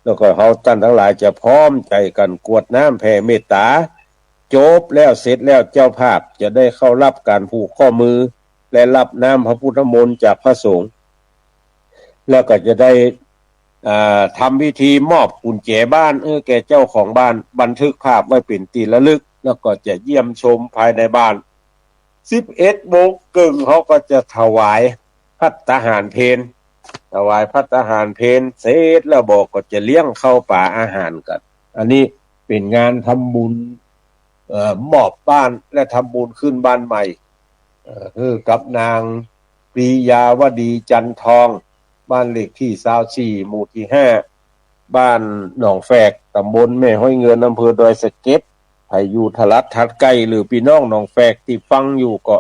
แล้วก็เฮาต้านตังหลายจะพร้อมใจ๋กั๋นกรวดน้ำแผ่เมตต๋า จบแล้วเสร็จแล้วเจ้าภาพจะได้เข้าฮับก๋านผูกข้อมือ และฮับน้ำพระพุทธมนต์จากพระสงฆ์ แล้วก็จะได้ อ่า ทำพิธีมอบกุญแจบ้านหื้อแก่เจ้าของบ้าน บันทึกภาพไว้เป๋นตี้ระลึก แล้วก็จะเยี่ยมชมภายในบ้าน สิบเอ็ดโมงเกิ่งเฮาก็จะถวายภัตตาหารเพล ถวายภัตตาหารเพลเสร็จแล้วบ่ก็จะเลี้ยงข้าวป๋าอาหารกั๋น อันนี้เป๋นงานทำบุญ เอ่อ มอบบ้านและทำบุญขึ้นบ้านใหม่ เอ่อ หื้อกับนางปรียาวดี จันทอง บ้านเลขตี้ซาวสี่ หมู่ตี้ห้า บ้านหนองแฝก ต๋ำบลแม่ฮ้อยเงิน อำเภอดอยสะเก็ด ใผอยู่ทะลัดถัดใก้ หรือปี้น้องหนองแฝกตี้ฟังอยู่ก็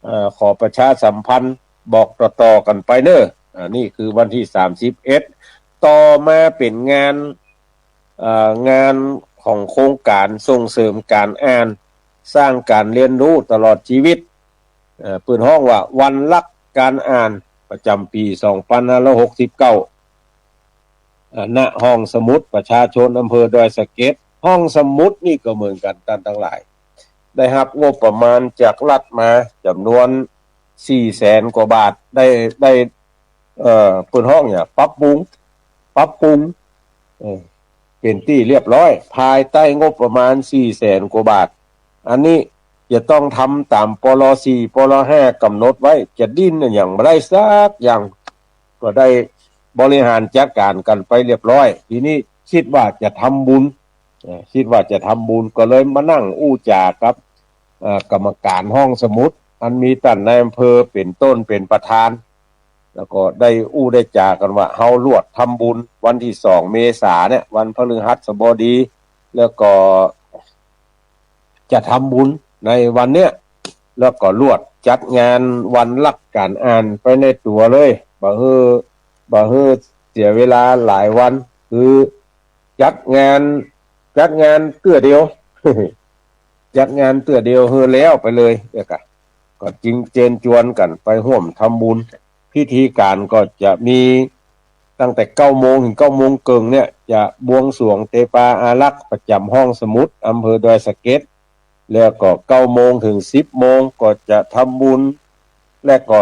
เอ่อ ขอประชาสัมพันธ์บอกต่อๆ กั๋นไปเน่อ อันนี้คือวันตี้สามสิบเอ็ด ต่อมาเป๋นงาน เอ่อ งานของโครงก๋านส่งเสริมก๋านอ่าน สร้างก๋านเฮียนฮู้ตลอดจีวิต เอ่อ เปิ้นฮ้องว่าวันฮักก๋านอ่านประจ๋ำปี๋สองปันห้าร้อยหกสิบเก้า เอ่อ ณ ห้องสมุดประชาชนอำเภอดอยสะเก็ด ห้องสมุดนี่ก็เหมือนกั๋นต้านตังหลาย ได้ฮับงบประมาณจากรัฐมาจ๋ำนวนสี่แสนกว่าบาท ได้ ได้ เอ่อ เปิ้นฮ้องเนี่ย ปรับปรุง ปรับปรุง เออ เป๋นตี้เรียบร้อย ภายใต้งบประมาณสี่แสนกว่าบาท อันนี้จะต้องทำต๋าม ปลสี่ ปลห้า ก๋ำหนดไว้ จะดิ้นอะหยังบ่ได้สักอย่าง ก็ได้บริหารจัดก๋านกั๋นไปเรียบร้อย ทีนี้กึ๊ดว่าจะทำบุญ เอ่อ กึ๊ดว่าจะทำบุญ ก็เลยมานั่งอู้จ๋ากับ เอ่อ กรรมก๋านห้องสมุด อันมีต้านนายอำเภอเป๋นต้นเป๋นประธาน แล้วก็ได้อู้ได้จ๋ากั๋นว่า เฮาลวดทำบุญวันตี้สองเมษาเนี่ย วันพฤหัสบดี แล้วก็จะทำบุญในวันเนี้ย แล้วก็ลวดจัดงานวันฮักก๋านอ่านไปในตั๋วเลย บ่หื้อ บ่หื้อเสียเวลาหลายวัน คือจัดงาน จัดงานเตื้อเดียว จัดงานเตื้อเดียวหื้อแล้วไปเลย เนี่ยกะ ก็จึงเจิญจวนกั๋นไปฮ่วมทำบุญ พิธีก๋านก็จะมีตั้งแต่เก้าโมงเถิงเก้าโมงเกิ่งเนี่ย จะบวงสรวงเตปาอารักษ์ประจ๋ำห้องสมุดอำเภอดอยสะเก็ด แล้วก็เก้าโมงเถิงสิบโมงก็จะทำบุญ และก็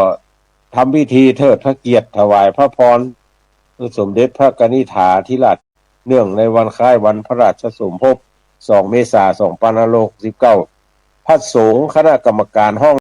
ทำพิธีเทิดพระเกียรติถวายพระพร คือสมเด็จพระกนิษฐาธิราช เนื่องในวันคล้ายวันพระราชสมภพ สองเมษา สองปันห้าร้อยหกสิบเก้า พระสงฆ์คณะกรรมก๋านห้อง